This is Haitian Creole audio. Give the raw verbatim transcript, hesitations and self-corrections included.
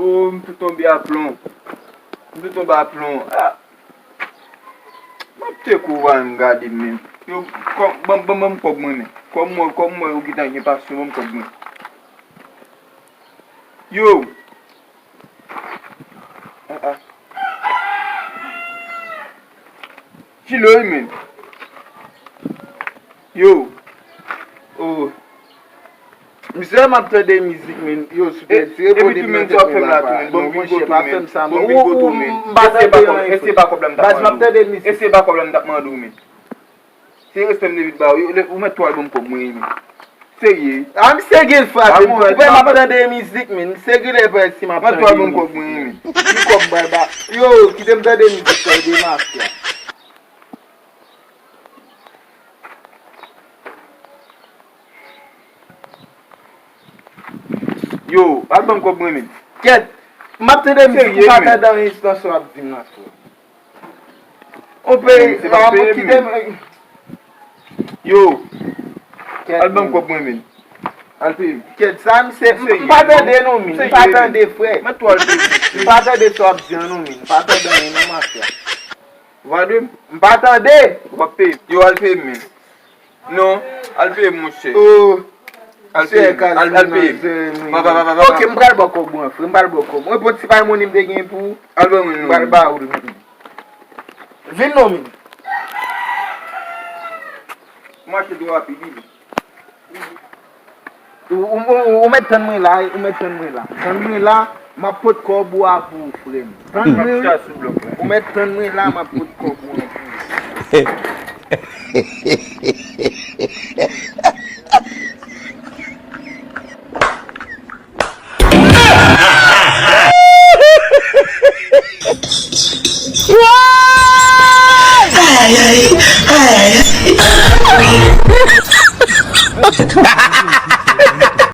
Oh, m tou tonbe a plon. M tou tonbe a plon. Ah. M ap tcheke ou pa menm gade m menm. Yo, kò-, ban, ban, ban m kòb mwen menm. Kòb mwen, kòb mwen, ou gentan gen pasyon, ban m kòb mwen. Yo. Ah, ah. Chilo wi menm. Yo. Oh. Misye, m ap tande mizik, men. Yo, sou tè, tire bone m nan tèt mwen, papa. Non, monchè, pa fè m sa, non. Ou, ou, m pa tande anyen. Baz, m ap tande mizik. Eseye pa kòb la m t ap mande w, men. Se respè m te vin ba ou. Ou mèt tou al ban m kòb mwen, men. Serye. A, misye gen frape m, frè. Ou wè m ap tande mizik, men. Serye lè frè, si m ap tande mizik. Mèt tou al ban m kòb mwen, men. Ki kòb, bay ba. Yo, kite m tande mizik, frè, de mafya. Yo, al ban m kòb mwen menm. Kèt, m ap tande mizik, ou pa tande anyen nan sa w ap di m nan, frè. Ou peye, se pa peye m. Yo, al ban m kòb mwen menm. Al peye m. Kèt, sa misye, m pa tande non, men. M pa tande, frè. Mèt tou al peye m. M pa tande sa w ap di an non, men. M pa tande anyen non, mafya. Vadou, m pa tande. W ap peye m. Yo, al peye m, men. Non, al peye m, monchè. Oh. Al peye m. Al, al peye m. Va, va, va, va, va. Ok, m pral ba w kòb mwen, frè. M pral ba w kòb mwen. Bon, ti pay money m te gen pou ou. Al ban mwen non. M pral ba ou l, men. Vin non, men. M achte dlo rapid, wi. Ou, ou, ou, ou mèt tann mwen la, ou mèt tann mwen la. Tann mwen la, m ap pot kòb ou a pou ou, frè m. Tann mwen, wi. Ou mèt tann mwen la, m ap pot kòb ou a pou ou. Ay, ay,